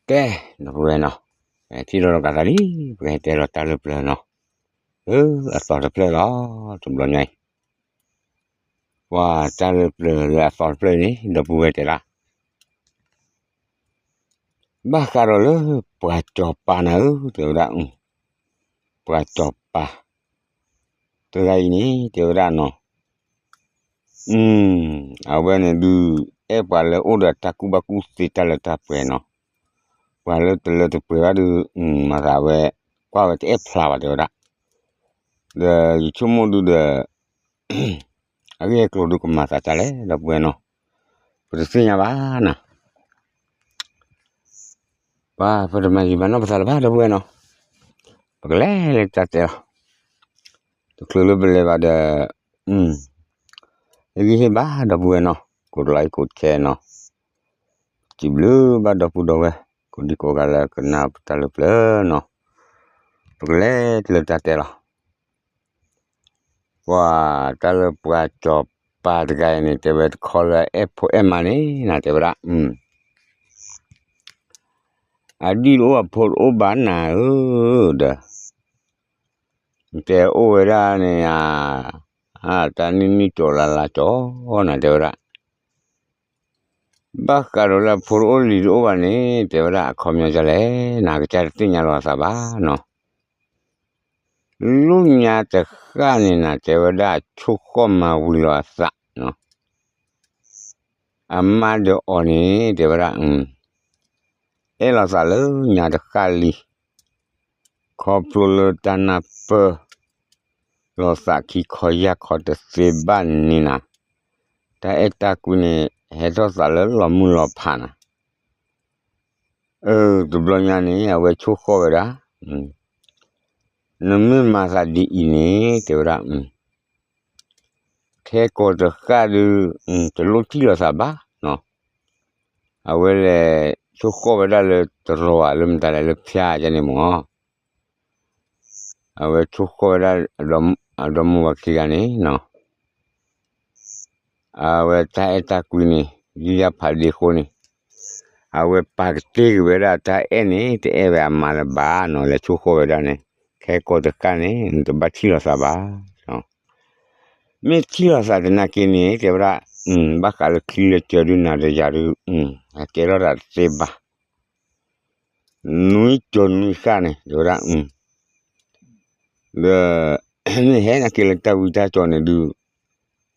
ကဲ, ဒီပုၢ်ဝဲၢ်နီၤ, ထံၣ်လိာ်ကသးလံ, ပကဟဲတဲလီၤတၢ်လၢပျၢၤနီၤ, အသီတဖျၢၣ်လီၤ, တဘျီညါအံၤ, ပှၤတၢ်လၢပျၢၤလၢအသီတဖျၢၣ်န့ၣ် ဒီပုၢ်ဝဲၢ်တဲဒၣ် ဘၣ်ဃးဒီးလၢပှၤစီၤပၤနၤဧၢ တဲဝဲဒၣ်, ပှၤစီၤပၤ တဂၤအံၤန့ၣ် တဲဝဲဒၣ်နီၤ, အဝဲန့ၣ်ဒုး အဲၣ်ပှၤလၢအိၣ်ဒီးတၢ်ကူၣ်ဘၣ်ကူၣ်သ့တၢ်လၢတၢ်ပှဲၤနီၤ, ပှၤလၢတလၢတပှဲၤဘၣ်ဒုး မၤသးဝဲ ကွၢ်ဝဲတအဲၣ်ဖျါဘၣ်တဲဝဲဒၣ်, ဒီးယဆိကမိၣ်ဒုးဒီး အဂ့ၢ်အကျိၤဒုးကမၤသးဒ်လဲၣ် ဒီပုၢ်ဝဲၢ်နီၤ, ပတသ့ၣ်ညါဘၣ်နီၤ, ပှၤပတမၤယံာ်မၤနီၢ်ပသးလၢၤဘၣ် ဒီပုၢ်ဝဲၢ်နီၤ, ပကလဲၤလၢတၢ်တဲလီၤ, တချုးလၢပလဲၤဘၣ်ဒီး ဟ့ၣ်ဂံၢ်ဟ့ၣ်ဘါ ဒီပုၢ်ဝဲၢ်နီၤ, ကိးတလီးအံၤကိးဆဲးနီၤ, စံးဘျုးဘၣ်ဒီပုၢ်ဒီဝဲၢ် ကိးဒံကိးဂၤလၢကနၣ်ပတၢ်လၢပျၢၤနီၤ, ပကလဲၤလၢတၢ်တဲလီၤ, ပှၤတၢ်လၢပှၤစီၤပၤတဂၤအံၤန့ၣ် တဲဝဲတခီလၢအအဲၣ်ဖိအဲၣ်မါန့ၣ် နၤတဲဝဲဒၣ်, အဒံၣ်တအိၣ်အဖိတအိၣ်ဘၣ်နၤဧၢ, ဒီး နတဲအိၣ်ဝဲဒၣ်န့ၣ်ဧါ, တၢ်နံၣ်နံၣ်ကၠီၤလါလါကၠီၤ နၤတဲဝဲဒၣ်, ဘၣ်ဃးဒီးလၢအဖိတအိၣ်လံၤတအိၣ်ဘၣ်န့ၣ် တဲဝဲဒၣ်အခီပညီဒ်လဲၣ်, နကစၢ်တသ့ၣ်ညါလီၤအသးဘၣ်နီၤ, လၢညါတဃၣ်န့ၣ် နၤတဲဝဲဒၣ်ဆိၣ်ဃီၣ်မၤဝံၤလီၤအသးနီၤ, အမါဒီးအီၤန့ၣ် တဲဝဲဒၣ် အဲၣ်လီၤသးလၢညါတဃၣ်လံ, ခီဖျိလၢတၢ်နၢ်ပၢၢ်လီၤသးခံခီယၢ်ခီတသ့ဘၣ်န့ၣ်နၤ, တၢ်အဲၣ်တၢ်ကွံန့ၣ် ဟဲထီၣ်သးလၢလီၤမုၢ်လီၤဖးနၤ, အၢ တဘျီညါန့ၣ် အဝဲဆိၣ်ဃီၣ်ဝဲဒၣ်, နမ့ၢ်မၤသးဒ်အံၤန့ၣ် တဲဝဲဒၣ် ခဲကိာ်တဃၣ်ဒုး တလိၣ်ထံၣ်လိာ်သးဘၣ်နီၤ, အဝဲလဲၤဆိၣ်ဃီၣ်ဝဲဒၣ်လၢတရီၤဧါ လၢမတၤလဲၣ် လၢဖၠါယါန့ၣ်မ့ၢ်, အဝဲဆိၣ်ဃီၣ်ဝဲဒၣ် အဒီမိၢ်ဝၤခံဂၤန့ၣ်နီၤ, အဝဲတၢ်အဲၣ်တၢ်ကွံန့ၣ် ယုၢ်ယါဖးဒ့အဃိန့ၣ်, အဝဲပာ်ကတဲက့ၤဝဲဒၣ်တၢ်အဲၣ်န့ၣ် တအဲၣ်ဝဲအမါလၢၤဘၣ်နီၤ, လဲၤဆိၣ်ဃီၣ်ဝဲဒၣ်န့ၣ် ခဲကိာ်တဃၣ်န့ၣ် နတဘၣ်ထံၣ်လိာ်သးဘၣ်, မ့ၢ်ထံၣ်လိာ်သးသနာ်က့န့ၣ် တဲဝဲဒၣ်, ဘၣ်ဃးလၢချံလၢကၢၤဒုး နၤဒီးယၤဒုး အကဲထီၣ်သးတသ့ဘၣ်, နွံကၠီၤနွံဃၣ်န့ၣ် တဲဝဲဒၣ်, ဒီး မ့ၢ်ဟဲနာ်က့ၤလၢတၢ်ဝံတၢ်ကၠီၤန့ၣ်ဒုး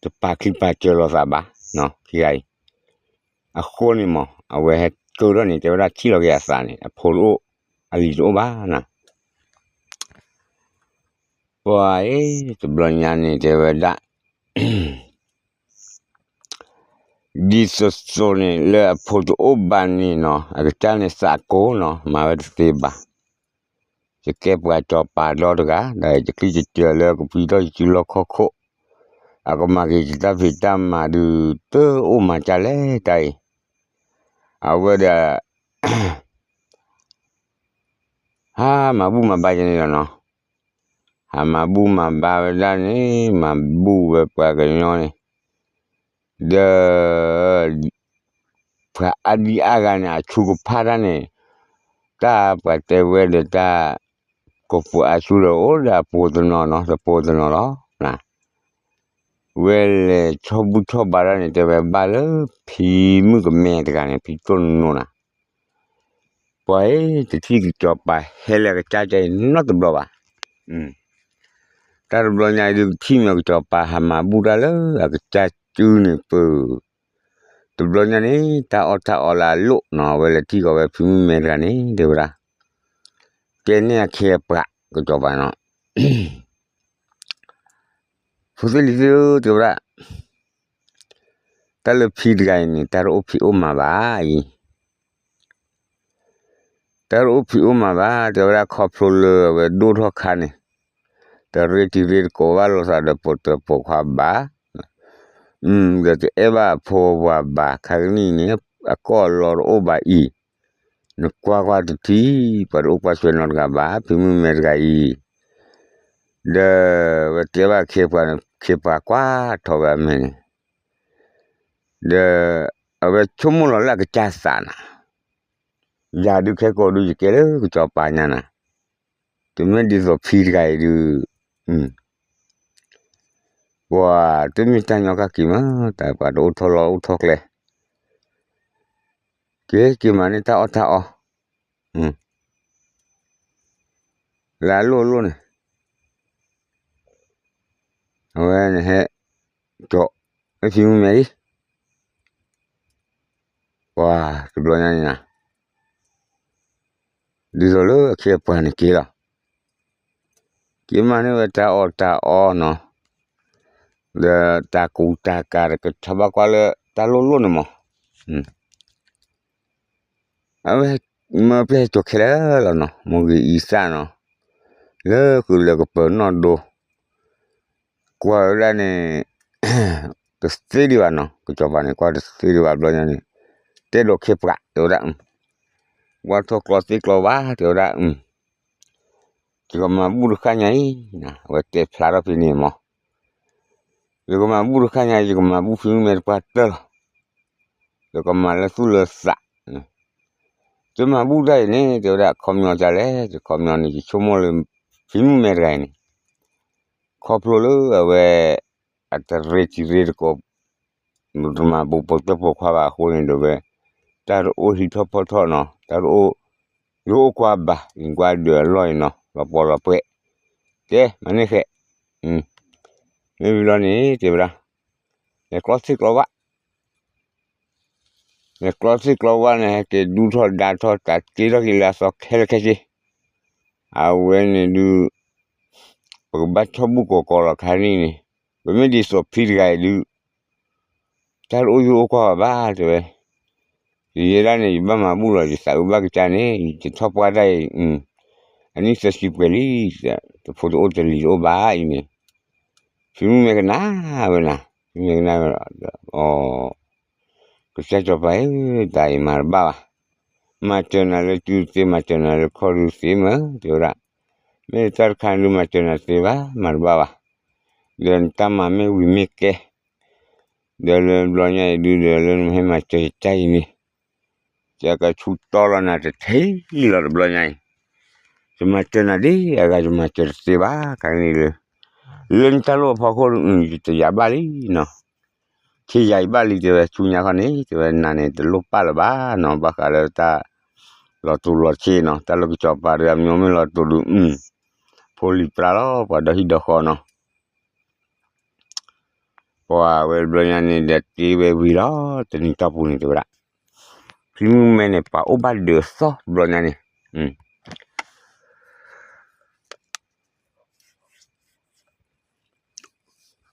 တပာ်ချံပာ်စၢၤလိာ်သးဘၣ်, ခံဂၤအံၤ, အဃိန့ၣ်မ့ၢ် အဝဲဟဲကၢထီၣ်န့ၣ် တဲဝဲဒၣ်ထံၣ်လီၤက့ၤအသးန့ၣ် အဖိတအိၣ် အလံၤတအိၣ်ဘၣ်နၤ, ပှၤအံၤ တဘျီညါန့ၣ် တဲဝဲဒၣ် ဒ်သိးသိးန့ၣ် လၢအဖိတအိၣ်ဘၣ်န့ၣ်နီၤ အကစၢ်န့ၣ်သးကိၢ်နီၤ မၤဝဲတသ့ဘၣ်, ယကဲပှၤစီၤပၤဒီတဂၤ ဒီးယချံၣ်ယကၢၤလၢကဖံထီၣ်ယစုလီၢ်ခီၣ်ခိၣ်, အကမၤက့ၤယတၢ်ဖံးတၢ်မၤဒုး တအိၣ်မၤကၢ်လဲၣ်တၢ်အံၤ, အဝဲဒီး ဟးမၤဘူၣ်မၤဘါယၤန့ၣ်လီၤနီၤ, ဟးမၤဘူၣ်မၤဘါဝဲဒၣ်န့ၣ် မၤဘူၣ်ဝဲပှၤကညီန့ၣ်, ဒီး ပှၤအါဒံအါဂၤန့ၣ် အဆူကဖၣ်တၢ်န့ၣ်, တၢ်ပှၤတဲဝဲဒီးတၢ် ကပိာ်အါဆူဒီးအိၣ်ဒီးအပိာ်တနီၤနီၤ တပိာ်တနီၤလီၤ, ဝဲလဲၤဆီၣ်ဘူၣ်ဆီၣ်ဘါတၢ်န့ၣ် တဲဝဲဘၣ်လၢဖံမုၣ်ကမဲတဂၤန့ၣ် ဖံတိၢ်နိနီၤ, ပှၤအံၤ တထံၣ်ကစီၤပၤဟဲလၢအကစၢ်ကဲအံၤနီတဘျီဘၣ်, တၢ်တဘျီညါအံၤဒုး ကထံၣ်မ့ၢ်ကစီၤပၤဟးမၤဘူၣ်တၢ်လၢအကစၢ်စုန့ၣ်ပၢၢ်, တဘျီညါန့ၣ် တၢ်အီၣ်တၢ်အီလၢအလိၣ်နီၤ အဝဲလဲၤထံၣ်ကီးဝဲဖံမုၣ်မဲတဂၤန့ၣ် တဲဝဲဒၣ်, တဲန့ၢ်အခ့အပှၤ ကစီၤပၤနီၤ ဖိသ့ၣ်လံၤသ့ၣ်ဧၢ တဲဝဲဒၣ်, တၢ်လၢဖံတဂၤအံၤန့ၣ် တၢ်တအိၣ်ဖံးအိၣ်မၤဘၣ်အံၤ, တၢ်တအိၣ်ဖံးအိၣ်မၤဘၣ် တဲဝဲဒၣ်ခီဖျိလၢအဝဲဒိၣ်ထီၣ်ခါန့ၣ်, တရ့တံၤရ့တကိးဘၣ်လိာ်သးဒီးပိာ်တၢၤပိာ်ခွါဘၣ်, ဒီးတအဲၣ်ဘၣ်အဖိအဝၤဘၣ် ခါကနံၣ်အံၤန့ၣ် အကီၢ်အလီတအိၣ်ဘၣ်အံၤ, နကွၢ်ကွၢ်တထံၣ် ပှၤတအိၣ်ကွၢ်ဆွဲနီတဂၤဘၣ် ဖံမုၣ်မဲတဂၤအံၤ, ဒီး ဝဲတဲဘၣ်ခ့ပှၤန့ၣ် ခ့ပှၤကွၢ်ထီၣ်ဝဲအမဲာ်န့ၣ်, ဒီး အဝဲဆိကမိၣ်လီၤလၢအကစၢ်သးနၤ, ယၤဒုးခဲကိာ်ဒုးယကဲလၢကစီၤပၤညါနၤ, တမ့ၢ်ဒ်သိးဖံတဂၤအံၤဒုး, ပှၤတမ့ၢ်တၢ်ညီကၣ်က့ၤမး တၢ်ပှၤတအိၣ်ထီၣ်လီၢ်အိၣ်ထီၣ်ကျဲ, က့ၤက့ၤမးန့ၣ်တၢ်အီၣ်တၢ်အီ, လၢအလိၣ်အလိၣ်န့ၣ်, အဝဲန့ၣ်ဟဲ, ကၠီ, မ့ၢ်ဖံမုၣ်မဲလံ, ပှၤတဘျီညါန့ၣ်နၤ, ဒ်သိးလၢအခ့အပှၤန့ၣ်က့ၤလီၤ, က့ၤမးန့ၢ်ဝဲတၢ်အီၣ်တၢ်အီနီၤ, ဒီးတၢ်ကူးတၢ်ကၤတကထီဘၣ်ကွၢ်လၢတၢ်လိၣ်လိၣ်န့ၣ်မး, အဝဲမၢပျဲၢ်ကၠီၤခဲလၢာ်လီၤနီၤ, မိၢ်ဂ့ၤအံစၢ်နီၤ, လၢဃုာ်လၢကပၢၤနီၣ်ဒိ, ကွၢ်ဝဲဒၣ်န့ၣ်, တသ့ဒံးဘၣ်နီၤ, ကစီၤပၤန့ၣ် ကွၢ်တသ့ဒံးဘၣ်ဘျီညါန့ၣ်, တဲဒိးခ့ပှၤတဲဝဲဒၣ်, ဝါထီၣ်ကျီသ့ကျီဘၣ်တဲဝဲဒၣ်, ယကမၤဘူၣ်တဃၣ်ညါအံၤ, အဝဲတဲဖျါထီၣ်ဖဲန့ၣ်မး, ယကမၤဘူၣ်တဃၣ်ညါ ယကမၤဘူၣ်ဖံမုၣ်မဲတပှၢ်တၢၢ်လီၤ, ယကမၤလၢသူၣ်လၢသး, တမၤဘူၣ်တၢ်အံၤန့ၣ် တဲဝဲဒၣ်ခီပညီဒ်လဲၣ်, ယခီပညီန့ၣ် ယဆိကမိၣ်လၢ, ဖံမုၣ်မဲတဂၤအံၤန့ၣ်, ခီဖျိလၢအဝဲ, အတရ့တံၤရ့တကိး, တမၤဘူးပိာ်ကၠီၣ်ပိာ်ခွါဘၣ်အဃိန့ၣ်ဒီးဝဲ, တၢ်တအိၣ်ဟံးထီၣ်ဖီထီၣ်နီၤ, တၢ်တအိၣ်, ယအိၣ်ကွၢ်ဘၣ် ယကွၢ်ဒၢးအလီၢ်အံၤနီၤ လီၤပှီၢ်လီၤပှဲၤ, ကဲမၤန့ၢ်ဃဲ, မ့ၢ်ဝံၤလီၤန့ၣ် တဲဝဲဒၣ်, လဲၤကျီသ့ၣ်ကျီဝၣ် လဲၤကျီသ့ၣ်ကျီဝၣ်န့ၣ် ဟဲက့ၤဒူထီၣ်ဒါထီၣ်တၢ်တ့ထီၣ်က့ၤလၢအသီခဲလၢာ်ခဲဆ့, အဝဲန့ၣ်ဒုး, ပကဘၣ်ထီၣ်ဘူၣ်ကိးကီးလီၤခါန့ၣ်န့ၣ်, ပမ့ၢ်ဒ်သိးဖံတဂၤအံၤဒုး, တၢ်တအိၣ်ယိၣ်အိၣ်ကွၢ်ဘၣ်တဲဝဲ, ယယဲဒၣ်န့ၣ် ယဘၣ်မၤဘူၣ်လီၤ ယသးအုးဘၣ်ကစၢ်န့ၣ် ယထီၣ်ပှၢ်တၢ်အံၤ, အနံၣ်သၢဆံပှဲၤလံ, တဖိတအိၣ်တလံၤတအိၣ်ဘၣ်အံၤန့ၣ်, ဖံမုၣ်မဲကနၣ်ဝဲနၤ, ဖံမုၣ်မဲကနၣ်ဝဲ, ကစၢ်စီၤပၤဧၢ, တၢ်အံၤမၤတဘၣ်ဘၣ်, မၤစၢၤနၤလၢစုတသ့ မၤစၢၤနၤလၢခီၣ်ဒုတသ့မ့ၢ်တဲဝဲဒၣ်, မ့ၢ်တၢ်တခါဒုး မၤစၢၤနၤတသ့ဘၣ် မၤတဘၣ်ဘၣ်, ဒီးနတၢ်မၤမ့ၢ်ဝံၤမ့ၢ်ကဲ, ဒီးလၢဘျီညါအံၤဒုးဒီးလၢနမ့ၢ်ဟဲမၤစၢၤယတၢ်အံၤန့ၣ်, ယကဆူတီလီၤနၤတထံၣ်လီၤတဘျီညါအံၤ, ယမၤစၢၤနၤဒ်အဂၤ ယမၤစၢၤတသ့ဘၣ် ခါန့ၣ်လၢ, လၢနတၢ်လိၣ်အဖီခိၣ် ယတယာ်ဘၣ်လံနီၤ, ထံၣ်ယၤအံၤဘၣ်လံတဲဝဲ ဆူညါခီန့ၣ် တဲဝဲနၤန့ၣ် တလိၣ်ပၢ်လၢၤဘၣ်နီၤ ဘၣ်ဃးလၢတၢ်လီၤတူာ်လီၤဆ့နီၤ တၢ်လၢကစီၤပၤဒီးအမံၤမ့ၢ်လီၤတူာ်ဒုး ဖိလံၤပြါလီၤ ပှၤဒီဟံၣ်ဒီဃီနီၤ ပှၤဝဲတဘျီညါန့ၣ်ဒီးတ့ဝဲဝံၤလီၤ တနံၤတီၢ်ပူၤန့ၣ်တဲဝဲဒၣ်, ဖံမုၣ်မဲန့ၣ် ပှၤအိၣ်ဘၣ်ဒၢးသီတဘျီညါန့ၣ် အ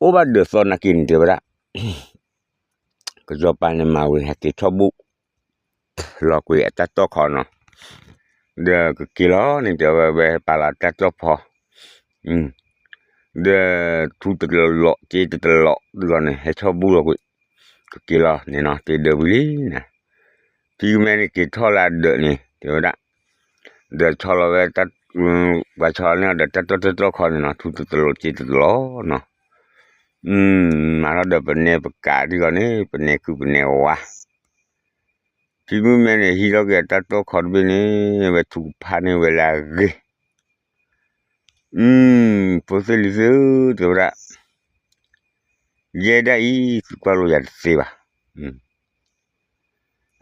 ိၣ်ဘၣ်ဒၢးသီနာ်က့န့ၣ်တဲဝဲဒၣ်, ကစီၤပၤန့ၣ်မၤဝံၤဟဲက့ၤထီၣ်ဘူၣ် လီၤကွံာ်အတၢ်တီၢ်ခီနီၤ, ဒီးကက့ၤလီၤန့ၣ်တဲဝဲ ဝဲပာ်လီၤတၢ်တီၢ်ဖီ, ဒီးထူတတလီး က့တတလီး ဒ်သိးန့ၣ် ဟဲထီၣ်ဘူၣ်လီၤကွံာ်, ကက့ၤလီၤန့ၣ်နီၤ က့ၤဒၢးဝံၤလံနၤ, ဖံမုၣ်မဲန့ၣ်က့ၤထီၣ်လၢအဒၢးန့ၣ် တဲဝဲဒၣ်, ဒီးဆီလီၤဝဲ ပှၤဆီလီၤန့ၢ်အီၤဒီးတၢ်တီၢ်တၢ်တီၢ်ခီန့ၣ်နီၤ ထူတတလီး က့တတလီးနီၤ, မၤထီၣ်ဒီးပနဲပကးဒ်သိးန့ၣ် ပနဲကုပနဲဝါ ဖံမုၣ်မဲန့ၣ် ဟံးထီၣ်က့ၤအတၢ်တီၢ်ခီတဘ့ၣ်န့ၣ် ဝဲထုကဖၣ်န့ၢ်ဝဲလၢအဂ့ၤ, ဖိသ့ၣ်လံၤသ့ၣ်ဧၢ တဲဝဲဒၣ်, ယဲဒၣ်အံၤ သုကွၢ်လိယၤတသ့ဘၣ်,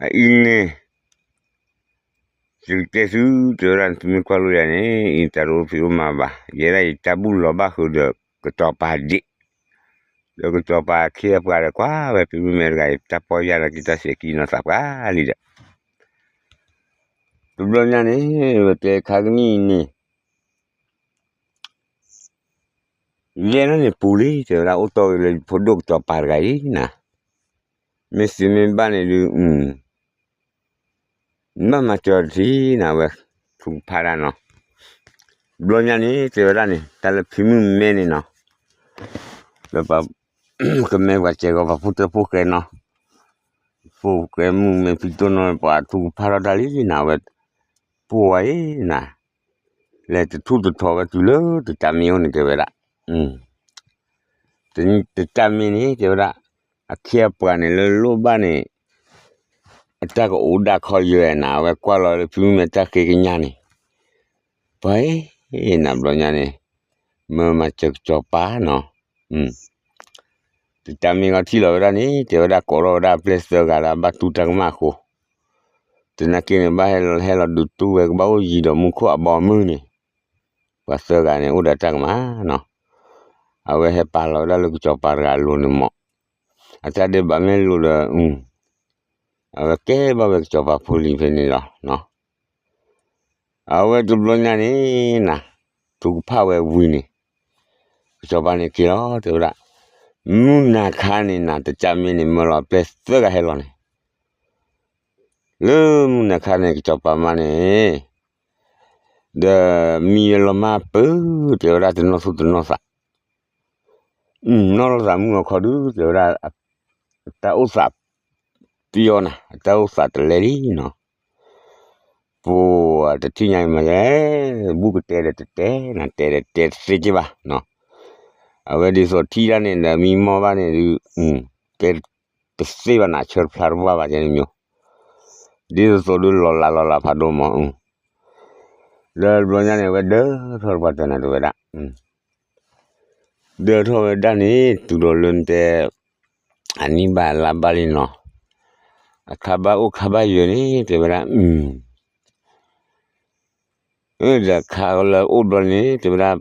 အအံၤန့ၣ် ယကတဲသု တဲဝဲဒၣ် သုမ့ၢ်ကွၢ်လိယၤန့ၣ် အံၤတၢ်တအိၣ်ဖံးအိၣ်မၤဘၣ်, ယဲဒၣ်အံၤတၢ်ဘူၣ်လီၤဘၣ်ဃုာ်ဒီးကစီၤပၤဒံး, ဒီးကစီၤပၤအခ့အပှၤဒီးကွၢ်ဝဲဖံမုၣ်မဲတဂၤအံၤ တၢ်ပီၢ်ယၢ်လီၤက့ၤတၢ်စဲးကံနီၤသးပှၢ်လံဒီး, တဘျီညါန့ၣ် ဝဲတဲခါကနံၣ်အံၤန့ၣ် လဲၤလီၤန့ၣ်ပူၤလံ တဲဝဲဒၣ် အိၣ်တီၢ်ဂ့ၤလၢယဖိဒိၣ်ကစီၤပၤတဂၤအံၤနၤ, မ့ၢ်သ့မ့ၢ်ဘၣ်န့ၣ်ဒုး ဘၣ်မၤစၢၤတထံၣ်နၤဝဲ ထုကဖၣ်တၢ်နီၤ, ဘျီညါန့ၣ် တဲဝဲဒၣ်န့ၣ် တၢ်လၢဖံမုၣ်မဲန့ၣ်နီၤ, လၢပှၤ ကမဲပှၤစဲးဂီၤပှၤဖိတၢ်ဖိၣ်ဃဲနီၤ, ဖိၣ်ဃဲမုၣ်မဲဖံတိၢ်နီၤ ပှၤထုကဖၣ်ထီၣ်တၢ်လံနၤဝဲ, ပှၤအံၤနၤ, လဲၤတထူၣ်တထီဝဲတုၤလၢတတၢ်မ့ၢ်အိၣ်န့ၣ်တဲဝဲဒၣ် တတၢ်မ့ၢ်န့ၣ် တဲဝဲဒၣ်, အခ့အပှၤန့ၣ်လၢလိၣ်ဘၣ်န့ၣ်, အ တၢ်ကအိၣ်ဒၣ်ခီယဲၢ်နၤ အဝဲကွၢ်လီၤလၢဖုမ့ၢ်တၢ်ဃ့ကညါန့ၣ်, ပှၤအ့ၣ် နၤဘျီညါန့ၣ်, မၢမၤစၢၤကစီၤပၤနီၤ, တတၢ်မ့ၢ်ဂီၤထံၣ်လီၤဝဲဒၣ်န့ၣ် တဲဝဲဒၣ်ကိးထီၣ်ဝဲဒၣ်အပျဲၢ်သၢဂၤလၢအဘၣ်တူၢ်တၢ်ကမၣ်အဃိ, သနာ်က့န့ၣ် ဘၣ်ဟဲလီၤဒုးတူၢ်ဝဲ ကဘၣ်အိၣ်ယံၤဒီးမူခိၣ်အဘီအမုၢ်န့ၣ်, ပှၤသၢဂၤန့ၣ် အိၣ်ဒီးတၢ်ကမၣ်နီၤ, အဝဲဟဲပာ်လီၤဝဲဒၣ်လၢကစီၤပၤတဂၤအလိၤန့ၣ်မး, အတၢ်ဒဲးဘးမ့ၢ်လိၤဒီး အဝဲကဲဘၣ်ဝဲကစီၤပၤဖိလံၤဖဲန့ၣ်လီၤ. အဝဲတဘျီညါန့ၣ်နၤ, ထုကဖၣ်ဝဲဝံၤန့ၣ်, ကစီၤပၤန့ၣ်က့ၤလီၤ တဲဝဲဒၣ်, မုၢ်နၤခါန့ၣ်နၤ တကးမ့ၢ်န့ၣ် မၢလီၤအပျဲၢ်သၢဂၤဟဲလီၤန့ၣ်, လၢမုၢ်နၤခါန့ၣ် ကစီၤပၤမါန့ၣ်, ဒီးမံဝဲလီၤမၢ်ပၢၢ် တဲဝဲဒၣ် တနီၣ်သူၣ်တနီၣ်သး နီၣ်လိာ်သးမုၢ်အခီဒုး တဲဝဲဒၣ်, အတၢ်အိၣ်သးပယီၤနၤ အတၢ်အိၣ်သးတလဲလံနီၤ, ပှၤတထံၣ်ညါအံၤမးလဲၣ်, ဘူးကတဲဒီးတတဲနၤ တဲဒီးတဲတသ့က့ဘၣ်နီၤ, အဝဲဒ်သိးထံၣ်ဒၣ်န့ၣ်ဒီးမံမီၢ်ဘၣ်န့ၣ်ဒုး, တဲတသ့ဘၣ်နၤ ဆၢတဖျါတဘၣ်ဘၣ်ကဲန့ၣ်မး, ဒ်သိးသိးဒုးလီၤလးလီၤလးဖးဒိၣ်မး လၢတဘျီညါန့ၣ် အဝဲဒၢထီၣ်တပှၤတဲနၤတဝဲဒၣ်, ဒၢထီၣ်ဝဲဒၣ်န့ၣ် တုၤဒီးလၢနတဲ, အနံၣ်ဘၣ်အလါဘၣ်လံနီၤ, အခါဘၣ်အိၣ်ခါဘၣ်ယၢၤန့ၣ် တဲဝဲဒၣ်, ဒီးခါလၢအိၣ်ဘျီန့ၣ် တဲဝဲဒၣ်,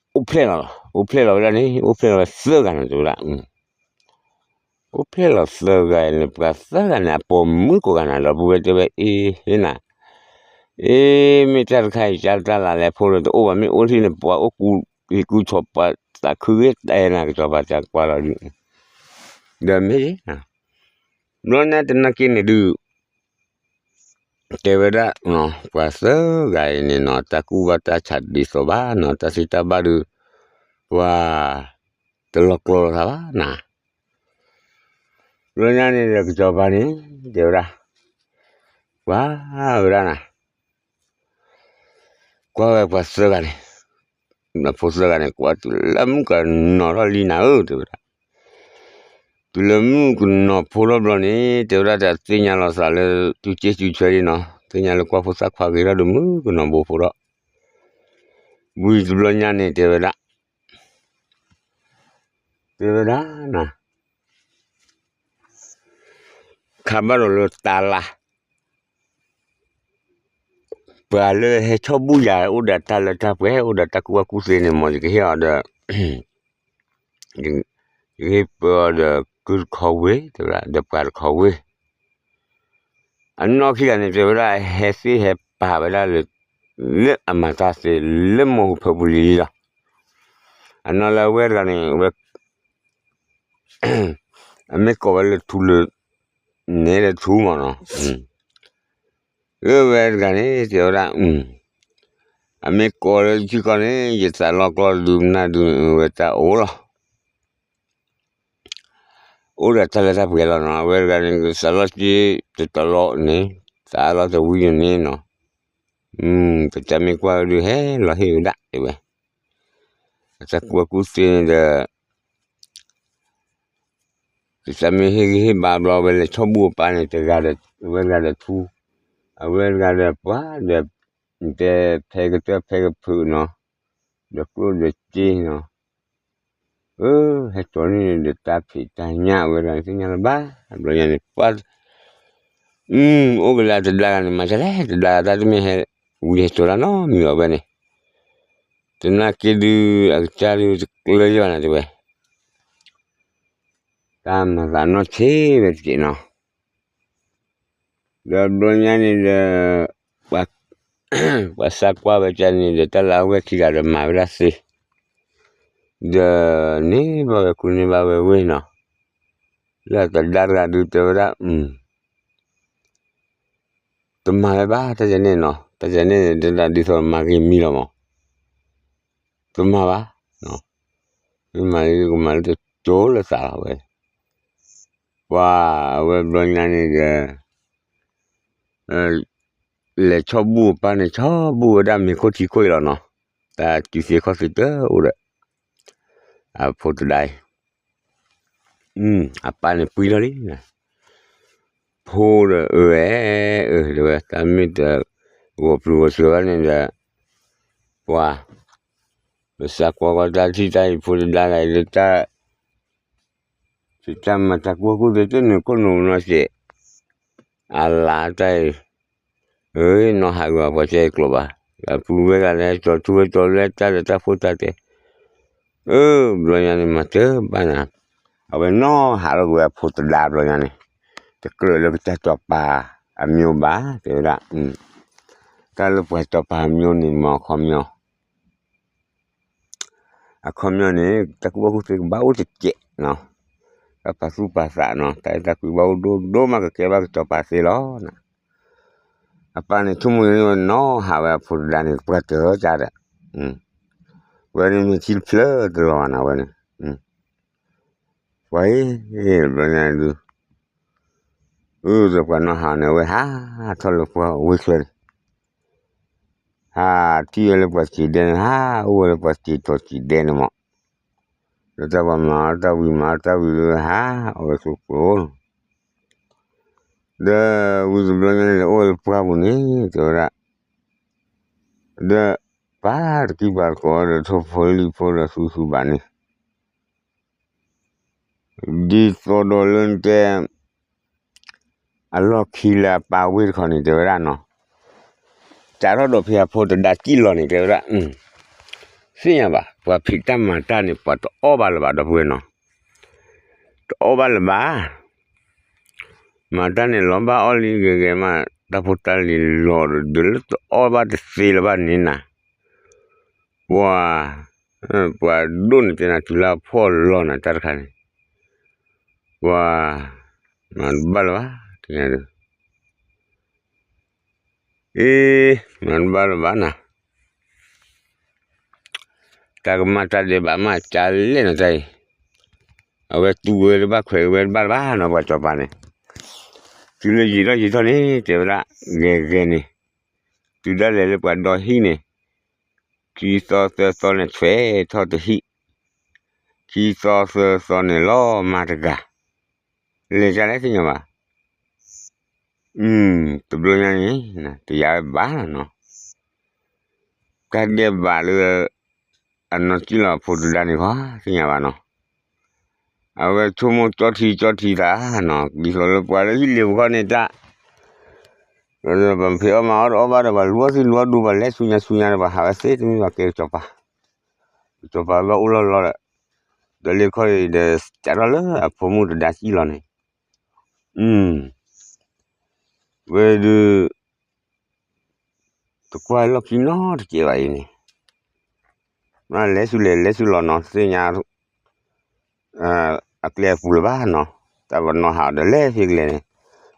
အိၣ်ဖျဲၣ်လီၤ, အိၣ်ဖျဲၣ်လီၤဝဲဒၣ်န့ၣ် အိၣ်ဖျဲၣ်လီၤဝဲသၢဂၤန့ၣ် တဲဝဲဒၣ်, အိၣ်ဖျဲၣ်လီၤသၢဂၤအံၤန့ၣ် ပှၤသၢဂၤန့ၣ် အပိာ်မုၣ်ကိးဂၤနၤ ဒီပုၢ်ဝဲၢ်တဲဝဲ အ့ ဟ့ၣ်နၤ, အ့ မ့ၢ်တၢ်တခါအံၤ ကၢ်တၢ်လၢလဲၤဖိဒီး တအိၣ်ဘၣ် မ့ၢ်အိၣ်ထံၣ်န့ၣ် ပှၤအိၣ်ကူးဟ့ၣ်ကူးဆီၣ် ပှၤသးခုဂ့ၤတဲနၤ ကစီၤပၤတဲကွၢ်လီၤဒုး, ဒီးမ့ၢ် ဘျီညါတနာ်က့န့ၣ်ဒုး တဲဝဲဒၣ်, ပှၤသၢဂၤအံၤန့ၣ်နီၤ တၢ်ကူၣ်ဘၣ်တၢ်ဆးဒ်သိးဘၣ်နီၤ တၢ်သ့တၢ်ဘၣ်ဒုး, ပှၤတလီၤကျိၤလိာ်သးဘၣ်နၤ, ဘျီညါန့ၣ်ဒီးကစီၤပၤန့ၣ် တဲဝဲဒၣ်, ပှၤဝဲဒၣ်နၤ ကွၢ်ဝဲပှၤသၢဂၤန့ၣ်, ဖိသၢဂၤန့ၣ် ကွၢ်တုၤလၢမုၣ်ကနီၤထီၣ်လံနၤဧၢ တဲဝဲဒၣ်, တုၤလၢမုၣ်ကနီၤဖိထီၣ်ဘျီန့ၣ် တဲဝဲဒၣ်တၢ်သ့ၣ်ညါလီၤသးလၢ တုၤက့တုၤဆွဲလံနီၤ သ့ၣ်ညါလၢကွၢ်ဖိသၣ်ခွါဂ့ၤထီၣ်ဒီးမုၣ်ကနီၤဘိဖိထီၣ်, ဝံၤတဘျီညါန့ၣ် တဲဝဲဒၣ် တဲဝဲဒၣ်နၤ, ခါဘၣ်ဒီးလၢတၢ်လၢ်, ပှၤလၢဟဲဆီၣ်ဘူၣ်ယၤ အိၣ်ဒီးတၢ်လၢတၢ်ပှဲၤ အိၣ်ဒီးတၢ်ကူၣ်ဘၣ်ကူၣ်သ့န့ၣ် မ်ယကဟ့ၣ်အီၤဒီး ယဟ့ၣ်ပၢအီၤဒီးကုၢ်တခီဝ့ တဲဝဲဒၣ် ဒီးပှၤတခီဝ့, အနီၢ်ခံဂၤန့ၣ် တဲဝဲဒၣ် ဟဲသ့ၣ်ဟဲပာ်ဝဲဒၣ်လၢ လၢအမၤတၢ်သ့ လၢမိၢ်ဟူဖၢပူၤလံလီၤ. အနီၢ်လၢအဝဲတဂၤန့ၣ် ဝဲ အမ့ၢ်ကိးဝဲလၢထူလၢ နဲလၢထူမးနီၤ, လၢဝဲတဂၤန့ၣ် တဲဝဲဒၣ် အမ့ၢ်ကိးလၢယထံကီၢ်န့ၣ် ယသးလီၤကျီဒုးနၢ်ဒုးဝဲတၢ်အိၣ်လီၤ. အိၣ်ဒီးတၢ်လၢတၢ်ပှဲၤလီၤနီၤ, အဝဲတဂၤန့ၣ် သးလီၤစ့တတလီၤန့ၣ်, သးလီၤတဝံၤန့ၣ်နီၤ, ပတၢ်မ့ၢ်ကွၢ်ဒုးဟဲလီၤဟ့ၣ်ဝဲဒၣ်တဲဝဲ, အတၢ်ကူၣ်ဘၣ်ကူၣ်သ့န့ၣ်ဒီး တၢ်မ့ၢ်ဟ့ၣ်ဂံၢ်ဟ့ၣ်ဘါဘျီ အဝဲလဲၤဆီၣ်ဘူၣ်အပၢ်န့ၣ် တဂၤဒီး အဝဲတဂၤဒီးထူ, အဝဲတဂၤဒီးပှၤဒီး တဲဖဲကတၢၢ်ဖဲကဖုးနီၤ, ဒီးကျိၣ်ဒီးစ့နီၤ, အၢ ဟဲကၠီၤန့ၣ်ဒီးတၢ်ဖံးတၢ်ညၣ်အဝဲတဂၤန့ၣ် သ့ၣ်ညါလၢၤဘၣ်, ဘျီညါန့ၣ် ပှၤ အိၣ်ကလၢတဘျါဂၤန့ၣ် မၤတလဲၣ် တဘျါဂၤတၢ်တမ့ၢ်ဟဲ ဝံၤဟဲကၠီၤတၢ်နီတမံၤဘၣ်ဝဲန့ၣ်, တနာ်က့ဒုး အကစၢ်ဒုးတကျၢၤယဲၢ်ဘၣ်နၤတဲဝဲ, တၢ်မၤသးနီၢ်ဆံးဝဲတက့ၢ်နီၤ, ဒီးဘျီညါန့ၣ်ဒီး ပှၤသးကွၢ်ဝဲကန့ၣ်ဒီး တၢ်လၢအဝဲခံဂၤဒီးမၤဝဲဒၣ်သ့, ဒီးန့ၢ်ဘၣ်ဝဲကူန့ၢ်ဘၣ်ဝဲဝ့ၢ်နီၤ, လၢအသဒါတဂၤဒုးတဲဝဲဒၣ် တမၤဝဲဘၣ် တၢ်ယၤန့ၣ်နီၤ, တၢ်ယၤန့ၣ် ဒ်သိးမၤဂ့ၤမံလီၤမး, တမၤဘၣ်, မ့ၢ်မၤလၢကမၤလၢတကၠိလၢသးလီၤဝဲ, ပှၤအဝဲဘျီညါန့ၣ်ဒီး လဲၤဆီၣ်ဘူၣ်အပၢ်န့ၣ် ဆီၣ်ဘူၣ်ဝဲဒၣ်မ့ၤခိၣ်ထံခိၣ်အံၤလီၤနီၤ, တၢ်စုသ့ခီၣ်သ့တအိၣ်ဒီး အဖိတဒါအံၤ အပၢ်န့ၣ်ပှံလီၤလံ, ဖိ ဖိဒီးအၢ အဲ အၢ တဲဝဲ တၢ်မ့ၢ်တဂီၤပျုၤဂီၤဆှၢဘၣ်န့ၣ်ဒီး ပှၤ ပစးကွၢ်ကွၢ်တၢ်ထံၣ်တၢ်အံၤဖိတဒါလၢတၢ် ဖံးတၢ်မၤတၢ်ကူၣ်ဘၣ်ကူၣ်သ့တန့ၢ်ခိၣ်နူာ်နီၢ်စဲး, အလါတၢ်အံၤ, အၢ နီၢ်ဟးဂီၤပှၤစဲကျိးဘၣ်, အပုၢ်ဝဲၢ်ဂၤလၢဟဲကၠီၤထူဝဲကၠီၤလဲတၢ်ဒီးတၢ်ဖိတၢ်တဲ, အၢ ဘျီညါန့ၣ်မၤတဘၣ်နၤ, အဝဲနီၢ်ဟးထီၣ်ကွံာ်ဝဲအဖိတဒါဘျီညါန့ၣ်, တကြၢးလၢကစၢ်စီၤပၤအမျိုးဘၣ် တဲဝဲဒၣ်, တၢ်လၢပှၤစီၤပၤအမျိုးန့ၣ်မ့ၢ်အခီပညီ အခီပညီန့ၣ် တၢ်ကူၣ်ဘၣ်ကူၣ်သ့ကဘၣ်အိၣ်တစဲးနီၤ, တၢ်ပာ်သူၣ်ပာ်သးနီၤ, တၢ်အဲၣ်တၢ်ကွံဘၣ်အိၣ်ဒိၣ်ဒိၣ်မး ကကဲဘၣ်ကစီၤပၤသ့လီၤနၤ. အပၢ်န့ၣ်ဆိကမိၣ်န့ၣ်ဝဲနီၢ်ဟးဝဲ အဖိတဒါန့ၣ် ပှၢ်တၢၢ်ကါဒီး, ဝဲန့ၣ်မ့ၢ်ထံတဖျၢၣ်တလီၤဘၣ်နၤဝဲန့ၣ်, ပှၤအံၤ, ဘျီညါဒုး အၢ ဒီးပှၤနီၢ်ဟးန့ၣ် အဝဲဟးထီၣ်လၢပှၢ်ဝ့ၢ်ချၢန့ၣ်, ဟးထံၣ်ဝဲလၢပှၤစံးဒဲန့ၣ် ဟးအိၣ်ဝဲလၢပှၤစံးထီၣ်စံးဒဲန့ၣ်မး, ဒီးတၢ်ပှၤမၤအီၣ်တၢ်ဝံၤမၤအီၣ်တၢ်ဝံၤလၢဟးအီၣ်ဝဲဆိကျိၤ, ဒီးဝံၤတဘျီညါန့ၣ် အိၣ်ဝဲလၢပှၢ်ပူၤန့ၣ် တဲဝဲဒၣ်, ဒီးပၢ်တကံၢ်ပၢ်တကိးဒီးထိၣ်ဖိလံၣ်ဖိဒီးသူသူဘၣ်န့ၣ် ဒ်သိးဒီးလၢနတဲ အလီၢ်ခံလၢအပၢ်ဝ့ၢ်တခီန့ၣ် တဲဝဲဒၣ်နီၤ, စးထီၣ်ဒီးဖဲအဖိတဒါစံၣ်လီၤန့ၣ် တဲဝဲဒၣ်, သ့ၣ်ညါဘၣ် ပှၤဖံးတၢ်မၤတၢ်န့ၣ် ပှၤတအီၣ်ဘၣ်လၢၤဘၣ်ဒီပုၢ်ဝဲၢ်နီၤ, တအီၣ်ဘၣ်လၢၤဘၣ် မၤတၢ်န့ၣ်လီၤဘၣ်အီၣ်လံဂ့ၤဂ့ၤမး, တၢ်ဖိတၢ်လံၤလီၤဒီး ဒုးလၢတအီၣ်ဘၣ်တသ့လၢၤဘၣ်န့ၣ်နၤ, ပှၤ, ပှၤဒိၣ်န့ၣ်တဲနၤ တုၤလၢအဖှီၣ်လီၤနၤတၢ်တခါန့ၣ်, ပှၤ, မၤတဘၣ်လၢၤဘၣ်, တဲနၤဒီး, အ့, မၤတဘၣ်လၢၤဘၣ်နၤ တၢ်ကမၤတၢ်ဒဲးဘးမးကလဲၣ်နၤတၢ်အံၤ, အဝဲတူၢ်ဝဲတဘၣ်ခွဲးဝဲတဘၣ်လၢၤဘၣ်နီၤ ပှၤစီၤပၤန့ၣ်, တုၤလၢယံာ်ထီၣ်ယံာ်ထီၣ်န့ၣ် တဲဝဲဒၣ်, ဂဲၤဂဲၤန့ၣ်, တုၤဒၣ်လဲာ်လၢပှၤဒီဟံၣ်န့ၣ်, ခံသီသၢသီန့ၣ် ထွဲထီၣ်တဟံၣ်, ခံသီသၢသီန့ၣ် လီၤမၤတဂၤ, လဲၤကလဲၣ်သ့ၣ်ညါဘၣ် တဘျီညါန့ၣ်, တယာ်ဝဲဘၣ်နီၤ, တၢ်ဒဲးဘးလၢ အနီၢ်ကံၣ်လီၤအဖိတဒါန့ၣ်ခီ သ့ၣ်ညါဘၣ်နီၤ, အဝဲဆိကမိၣ်ကၠီထံကၠီထံသးနီၤ, ဒ်သိးလၢပှၤလၢဟံၣ်လ့ၤပူၤခီန့ၣ်တၢ် ပှၤဖံးအီၣ်မၤအီၣ်တအီၣ်ဘၣ်ဒီး ပှၤလူၤအီၣ်သံလူၤအီၣ်ဒူ ပှၤလဲၤဆူညါဆူညါဒီး ပှၤဟးဝဲသ့တမ့ၢ်ဘၣ်ကဲကစီၤပၤ, ကစီၤပၤဘၣ်အိၣ်လီၢ်လီၢ်ဒီး, ဒီးလၢခီအံၤဒီး စးထီၣ်လၢအဖိမုၣ်တဒါစံၣ်လီၤန့ၣ်, ဝဲဒုး တကွၢ်လီၢ်ခံနီတစဲးဘၣ်အံၤန့ၣ်, မ့ၢ်လဲၤဆူလဲၤလဲၤဆူလီၤနီၤ သ့ၣ်ညါ အကျဲအပူၤလၢၤဘၣ်နီၤ, တၢ်ပနီၣ်ဟးအီၤဒီးလဲၤဖဲကလဲၤန့ၣ်,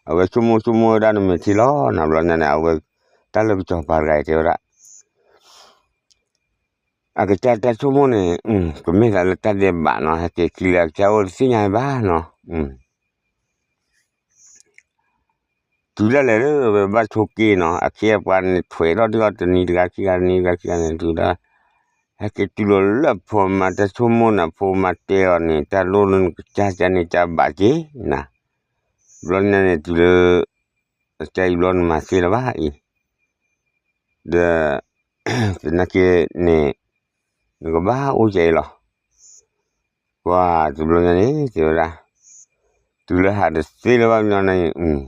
အဝဲဆိကမိၣ်ဆိကမိၣ်ဝဲဒၣ်နမဲာ်ထံလီၤ နဘျီညါန့ၣ် အဝဲ တၢ်လၢကစီၤပၤတဂၤအံၤတဲဝဲဒၣ်, အကစၢ်တၢ်ဆိကမိၣ်န့ၣ် ကမ့ၢ်သးလၢတၢ်ဒဲးဘးနီၤ ဟဲက့ၤခံလၢအကစၢ်အိၣ်တသ့ၣ်ညါဘၣ်နီၤ တုၤဒၣ်လဲာ်လၢဝဲဘၣ်ဆိးက့နီၤ အခ့အပှၤန့ၣ်ထွဲထီၣ်ဒ်အီၤတနံၤတဂၤခံဂၤတနံၤတဂၤခံဂၤန့ၣ် တုၤဒၣ် ဟဲက့ၤတုၤလီၤလၢအဖိမၤတၢ်ဆိကမိၣ်န့ၣ် အဖိမၤတဲအီၤန့ၣ် တၢ်လိၣ်လၢနကစၢ်ကန့ၣ် တၢ်ဘၣ်က့ၤနၤ, ဘျီညါန့ၣ်တုၤလၢ အကစၢ်အံၤဘျီနမၤသ့လၢၤဘၣ်အံၤ, ဒီး သနာ်က့န့ၣ် နကဘၣ်အိၣ်ကဲအံၤလီၤ. ပှၤတဘျီညါန့ၣ် တဲဝဲဒၣ်, တုၤလၢဟးတသ့လၢၤဘၣ်ညီန့ၣ်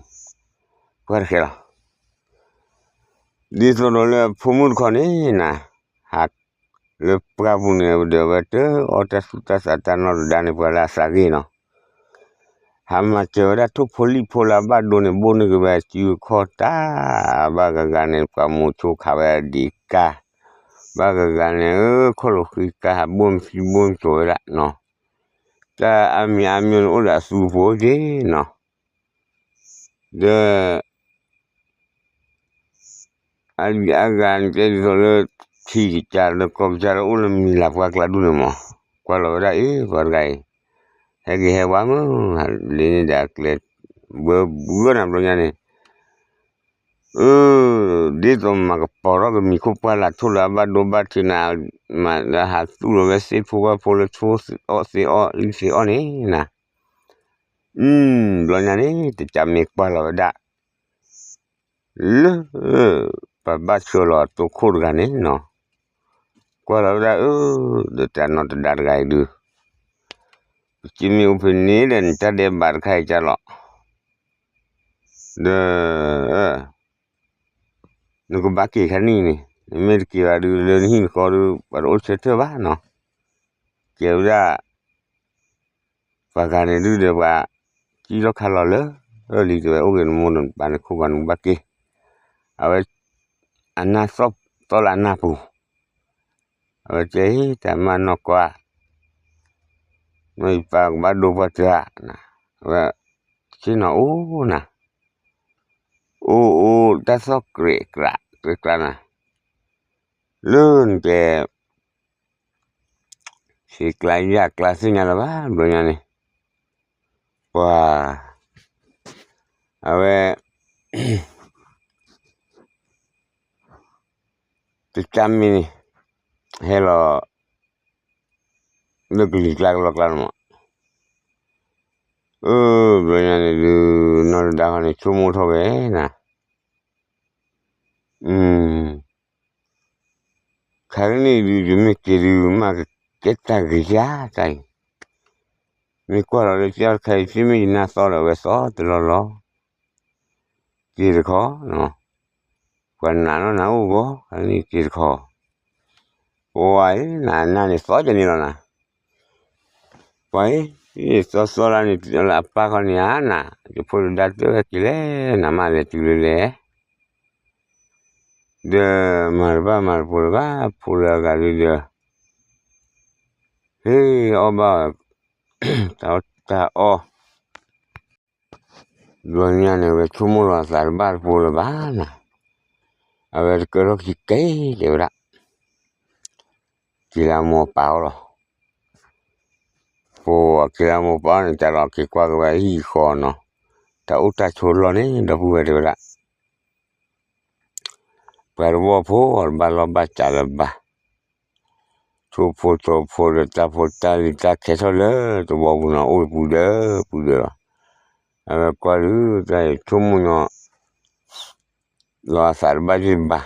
ပှၤတဃဲလီၤ. ဒ်သိးဒီးလၢအဖိမုၣ်တခီန့ၣ်နၤ, ဟးလၢပှၢ်ပူၤန့ၣ် ဒီးဝဲတအီၣ်တၢ်သူၣ်တၢ်သးတၢ်နီတဒါန့ၣ် ပှၤလၢအသးဂ့ၤနီၤ ဟးမၤစၢၤဝဲဒၣ်ထိၣ်ဖိလံၣ်ဖိလၢအဘၣ်ဒိန့ၣ် ဘိၣ်န့ၢ်က့ၤဝဲစုအခီၣ်တၢ်, ဘၣ်ဂၤဂၤန့ၣ် ပှၤမိၤဆိခးဝဲဒံးကါ, ဘၣ်ဂၤဂၤန့ၣ် ခီၣ်လိာ်ဃံကါ ဟးဘိၣ်မသံဘိၣ်မစိၤဝဲဒၣ်နီၤ, တၢ်အါမံၤအါမံၤန့ၣ် အိၣ်ဒီးအသူအပူၤက့ၤနီၤ, ဒီး အဂၤအဂၤန့ၣ် တဲဒ်သိးလၢ ထံကစၢ်လၢကီၢ်ကစၢ်လၢအိၣ်လၢမံၤလၤပှၢ်ကျါဒူၣ်န့ၣ်မး, ကွၢ်လီၤဝဲဒၣ်အံၤ ပှၤတဂၤအံၤ, ဟဲက့ၤဟဲဝါမုၢ်, လ့န့ၢ်ဒၣ်အကျဲ, ဘၢဘၢနၤဘျီညါန့ၣ်, အၢ, ဒ်သိးမၤကပီၤထီၣ်ကမံၤခိၣ်ပှၢ်လၢ်ထိၣ်လၢအဘၣ်ဒိဘၣ်ထံးနၤ, မၤလၢဟးသူၣ်လီၤဝဲသ့ၣ်ဖိဝၣ်ဖိလၢဆိအီၣ်သ့အီၣ်လံသ့အီၣ်န့ၣ်နၤ, ဘျီညါန့ၣ် တကးမ့ၢ်ကွၢ်လီၤဝဲဒၣ် လၢ ပှၤဘၣ်ဆှၢလီၤအသိခိၣ်တဂၤန့ၣ်နီၤ, ကွၢ်လီၤဝဲဒၣ်အၢ, ဒီးတၢ်နီၢ်တဒါတဂၤအံၤဒုး, ပစ့မ့ၢ်အိၣ်ဖဲန့ၣ်ဒီး နတၢ်ဒဲးဘးတခါအံၤကၢ်လီၤ, ဒီး နကဘၣ်က့ၤခါနံၣ်န့ၣ်, နမ့ၢ်တက့ၤဘၣ်ဒုး လၢနဟံၣ်နဃီဒုး ပှၤတအိၣ်ဆၢထၢၣ်ဘၣ်နီၤ, ကဲဝဲဒၣ် ပှၤဂၤန့ၣ်ဒုးဒီး ပှၤကံၣ်လီၢ်ခါလီၤလၢ လံ တဲဝဲ အိၣ်ဂ့ၤ နမိၢ်နပၢ်န့ၣ် ခိၣ်ပှၤနကဘၣ်က့ၤ, အဝဲ အနၢ်သီၣ်သီၣ်လၢအနၢ်ပူၤ, အဝဲတဲ တၢ်မၤနီၢ်ကွၢ်, မ့ၢ်ယပၢ်ကဘၣ်ဒိပှၤတၢ်ဧါ, အဝဲ ဆ့ၣ်နီၤအိၣ်နၤ, အိၣ်အိၣ်တၢ်သီၣ်ကြဲးကြး ကြဲးကြးနၤ, လၢနတဲ ဆ့ကျါယၣ်ကျါသ့ၣ်ညါလၢၤဘၣ် ဘျီညါန့ၣ်, ပှၤ အဝဲ တကးမ့ၢ်န့ၣ် ဟဲလီၤ လၢကလံၤကျါကလီကျါန့ၣ်မး, အၢ ဘျီညါန့ၣ်ဒုး နီၢ်တဒါခီန့ၣ် ဆိကမိၣ်ထီၣ်ဝဲနၤ, ခါကနံၣ်ဒုး ယမ့ၢ်က့ၤဒုး မ့ၢ်ကကဲတၢ်ဂ့ၤယါတၢ်အံၤ, မ့ၢ်ကွၢ်လီၤလၢကၢ်တခါအံၤ စ့မ့ၢ်ယနၢ်သီဒီး အဝဲသီတလီၢ်လီၤ, က့ၤတခီ, ပှၤနာ်နီၢ်နၤအိၣ်ဂီၢ် ခါကနံၣ်က့ၤတခီ, ပှၤအံၤ နနၢ်န့ၣ်သီကန့ၣ်လီၤနၤ, ပှၤအံၤ သီသီလၢန့ၣ် လၢအပၢ်ခီန့ၣ်ဧါနၤ, ယဖိတဒါတဝဲက့ၤလဲၣ် နမါလဲၤတုၤလၢလဲၣ် ဒီးမၤတဘၣ်မၤတပိၤလၢၤဘၣ် ဖိလၢအဂၤဒုဒီး, ဟ့ၣ်အီၣ်ဘၣ် တၢ်အီၣ်တၢ်အီ, ဘျီညါန့ၣ် အဝဲဆိကမိၣ်လီၤအသးတဘၣ်တပိၤလၢၤဘၣ်နၤ, အဝဲတကၢထီၣ်ခံက့ၤတဲဝဲဒၣ်, က့ၤလၢအမိၢ်အပၢ်အအိၣ်လီၤ, ပှၤက့ၤလၢအမိၢ်အပၢ်အအိၣ်န့ၣ် တၢ်လီၤက့ၤကွၢ်က့ၤဝဲအဟံၣ်အဃီနီၤ, တၢ်အိၣ်တၢ်ဆိးလီၢ်န့ၣ် ဒီပုၢ်ဝဲၢ်တဲဝဲဒၣ် ပှၤတဝီဖိအီၤတဘၣ်လီၢ်ဘၣ်စးလၢၤဘၣ်, ဆိဖိဆိဖိဒီးတၢ်ဖိတၢ်လံၤတၢ်ခဲထီၣ်လၢတဝီပူၤနီၤ အိၣ်ပူၤဒီးပူၤဒီးလီၤ, အဝဲကွၢ်ဒုးတၢ်အံၤဆိကမိၣ်ညီ လီၤအသးတဘၣ်ယံာ်ဘၣ်,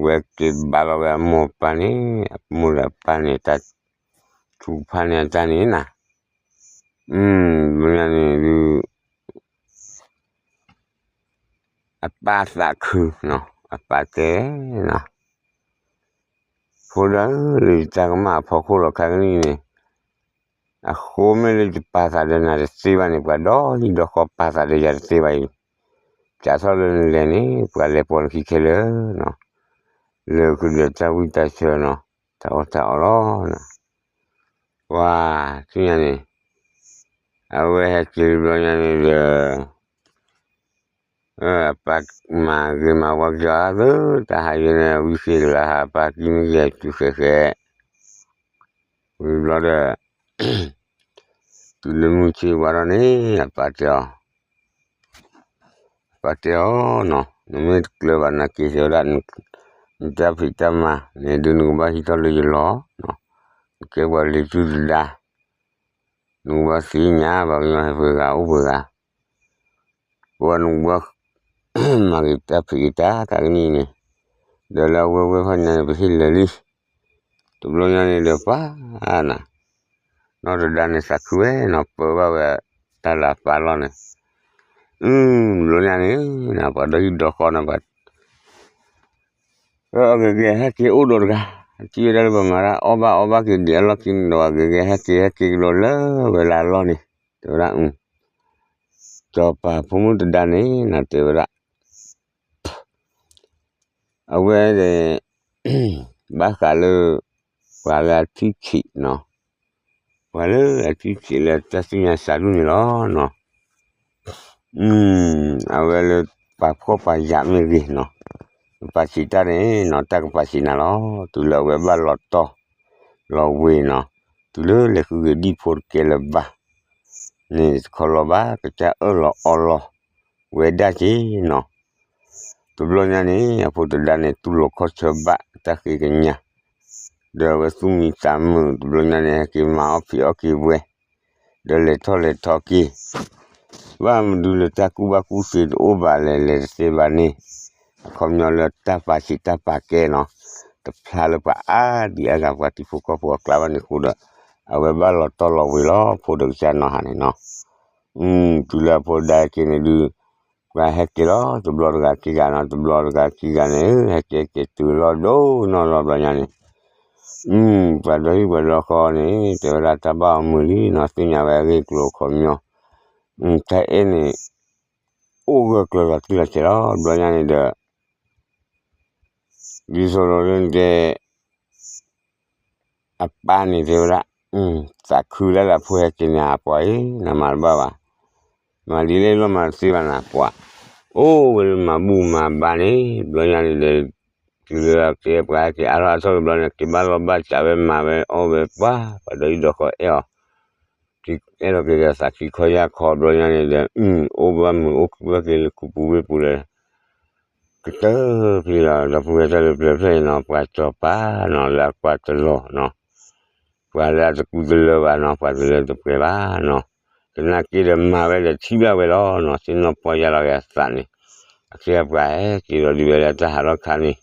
ဝဲက့ၤဘါလီၤဝဲအမိၢ်အပၢ်န့ၣ် အမိၢ်ဒီးအပၢ်န့ၣ် တၢ်ထုကဖၣ်န့ၢ်အတၢ်န့ၣ်နၤ, ဘျီညါန့ၣ်ဒုး အပၢ်သးခုနီၤ အပၢ်တဲနီၤ, ဖိဒၣ်ဧၢ လၢယတၢ်ကမၣ်အဖီခိၣ်လီၤခါကနံၣ်န့ၣ်, အဃိမ့ၢ်လၢယပာ်သးဒီးနၤတသ့ဘၣ်န့ၣ် ပှၤဒီဟံၣ်ဒီဃီပာ်သးဒီးယၤတသ့ဘၣ်အံၤ, စးထီၣ်လၢနလဲၤန့ၣ် ပှၤလဲၤပိာ်နခံခဲလၢာ်နီၤ, လၢကဒၢးတၢ်ဝံၣ်တၢ်ဆၢနီၤ, တၢ်အီၣ်တၢ်အီလီၤ ပှၤ ဆူညါန့ၣ် အဝဲဟဲက့ၤတဘျီညါန့ၣ်ဒီး အပၢ်မၤဂ့ၤမၤဝါက့ၤအီၤသု တၢ်ဟးယဲန့ၣ် ဝံသ့ၣ်ကလၤဟး အပၢ်ကံမ့ၢ်ကဲၤတုၤဃဲၤဃဲၤ ဝံၤဘျီဒီး တုၤလၢမုၢ်ဆ့ၣ်ဝါထီၣ်န့ၣ် အပၢ်တဲအီၤ ပၢ်တဲအီၤနီၤ နမ့ၢ်တကျၢၤဘၣ်နာ်က့ၤတဲဝဲဒၣ် နတၢ်ဖံးတၢ်မၤန့ၣ်ဒုး နကဘၣ်ဟံးထီၣ်လၢယလီၢ်, နကဲပှၤလံၤစုတဒါ, နကဘၣ်သ့ၣ်ညါဘၣ်ကညီဟဲပှဲၤဂၤအိၣ်ပှဲၤဂၤ, ပဝဲနကဘၣ် မၤက့ၤတၢ်ဖံးက့ၤတၢ်တၢ်ကနံၣ်န့ၣ်, ဒီးလၢအဝဲဝဲဖီညါန့ၣ် ပဟ့ၣ်လၢာ်လံ, တဘျီညါန့ၣ်ဒီးပၢ်နၤ နီၢ်တဒါန့ၣ်သးခုဝဲနီၤ ပၢဘၣ်ဝဲတၢ်လၢအပၢ်လီၢ်န့ၣ်, ဘျီညါန့ၣ် ပှၤဒီဟံၣ်ဒီဃီန့ၣ် ပှၤ အဂ့ၤဂ့ၤဟဲက့ၤအိၣ်ဒီးတဂၤ, ထံၣ်ဝဲဒၣ်လၢပမၤတၢ် အီၣ်ဘၣ်အီဘၣ်က့ၤဒံးအလီၢ်ခံန့ၣ်ဒီး အဂ့ၤဂ့ၤဟဲက့ၤဟဲက့ၤကဒီးလၢဝဲလၢအလီၢ်န့ၣ်, တဲဝဲဒၣ်, စီၤပၤဖိမုၣ်တဒါန့ၣ် နတဲဝဲဒၣ် အဝဲန့ၣ် ဘၣ်ဃးလၢ ပှၤလၢအထံၣ်ဆံးနီၤ, ပှၤလၢအထံၣ်ဆံးလၢတၢ်သ့ၣ်ညါစးဒူၣ်န့ၣ်လီၤ. အဝဲလၢပာ်ဖှီၣ်ပာ်ယာ်မ့ၢ်ဂ့ၤနီၤ, ပာ်ဆံးတၢ်န့ၣ်နီၤ တၢ်ကပာ်ဆံးနၤလီၤ. တုၤလၢအဝဲဘၣ်လီၤတီၢ် လီၤဝ့ၤနီၤ, တုၤလၢလဲၤဃုဂ့ၤဒံၣ်ဖိတကဲလၢၤဘၣ်န့ၣ် တခီလီၤဘၣ် ကစၢ်အၢၣ်လီၤအီလီၤဝဲဒၣ်က့ၤနီၤ. တဘျီညါန့ၣ် အဖိတဒါန့ၣ် တူၢ်လိာ်ခီၣ်ဆၢဘၣ်တၢ်ဃ့ကညး, ဒီးအဝဲသူၣ်မံသးမုာ် တဘျီညါန့ၣ် ဟဲက့ၤမၤအီၣ်ဖံးအီၣ်က့ၤဝဲ, ဒီးလဲၤထီၣ်လဲၤထီက့ၤ ဘၣ်မနုၤလၢတၢ်ကူၣ်ဘၣ်ကူၣ်သ့တအိၣ်ဘၣ်လဲၣ် လဲၤတသ့ဘၣ်န့ၣ်, အခီပညီလၢတၢ်ပာ်ဆံးတၢ်ပာ်ကဲနီၤ, တဖျါလၢပှၤအါဒံအါဂၤပှၤတံၤဖိကီၢ်ဖိအကျါဘၣ်န့ၣ်အဃိဒီး, အဝဲဘၣ်လီၤတီၢ်လီၤဝ့ၤလီၤ ဖိဒီးကစၢ်နီၤဟါန့ၣ်နီၤ. တုၤလၢအဖိဒါဟဲက့ၤန့ၣ်ဒုး, ပှၤဟဲက့ၤလီၤ တဘျီတဂၤခံဂၤနီၤ, တဘျီတဂၤခံဂၤန့ၣ် ဟဲက့ၤက့ၤတုၤလီၤဒိၣ်နီၢ်လီၤဘျီညါန့ၣ် ပှၤဒီဟံၣ်ပှၤဒီဃီန့ၣ် တဲဝဲဒၣ်တၢ်ဘၣ်အီၤမုာ်လံနီၤ, သ့ၣ်ညါဝဲအဂ့ၢ်ကျိၤအခီပညီ, တၢ်အဲၣ်န့ၣ် အိၣ်ဂၢၢ်ကျၢၤလီၤတံၢ်လီၤဆဲးလီၤ ဘျီညါန့ၣ်ဒီး, ဒ်သိးဒီးတဲ အပၢ်န့ၣ်တဲဝဲဒၣ်, သးခုလၢလၢအဖိဟဲက့ၤန့ၣ် အပှၤအံၤ နမၤတဘၣ်ဘၣ်, မၤဒ်လဲၣ်လီၤမၤတသ့ဘၣ်နၤပှၤ, အိၣ်ဝဲလၢမၤဘူၣ်မၤဘါန့ၣ် ဘျီညါန့ၣ်ဒီး, တုၤလၢကဲပှၤဟဲက့ၤအါထီၣ်အါထီၣ်ဘျီန့ၣ် က့ၤဘၣ်လီၢ်ဘၣ်စးဝဲမၤဝဲအီၣ်ဝဲပှၤ ပှၤဒီဟံၣ်ဒီဃီအဲၣ်အီၤ, အဲၣ်လီၤက့ၤဒီးသးခုခီယၢ်ခီဘျီညါန့ၣ်ဒီး, အိၣ်ဘၣ်မုာ်အိၣ်ခုၣ်ဘၣ်က့ၤလၢခူပူၤဝ့ၢ်ပူၤဒီး ကတၢၢ်ဖဲလီၤ ဒီပုၢ်ဝဲၢ်တၢ်လၢပျၢၤဖျၢၣ်အံၤနီၤ ပှၤစီၤပၤနီၤ လၢအကွၢ်တလီၤနီၤ, ပှၤလၢအတကူတလၢဘၣ်နီၤ ပှၤတလၢတပှဲၤဘၣ်နီၤ, သနာ်က့ဒီးမၤဝဲဒီးထံၣ်ဘၣ်ဝဲလီၤနီၤ သ့ၣ်နီၣ်ပီၢ်ယၢ်လီၤက့ၤအသးန့ၣ်, အခဲအံၤပှၤဟဲက့ၤဒီးဒ်ဝဲလၢတၢ်ဟးထီၣ်ခါန့ၣ်,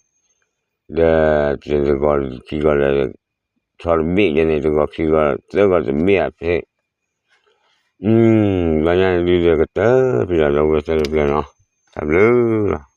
ဒီးတဂီၤခံဂီၤဒီး, ဆီတဘ့ၣ်ယဲန့ၣ် တဂီၤခံဂီၤသၢဂီၤတဘ့ၣ်အဖဲ ဘျီညါန့ၣ်ဒုးဒီးကတၢၢ်ဖဲလီၤ ဒီပုၢ်ဝဲၢ်တၢ်လၢပျၢၤနီၤ, တၢ်ဘျုးလီၤ.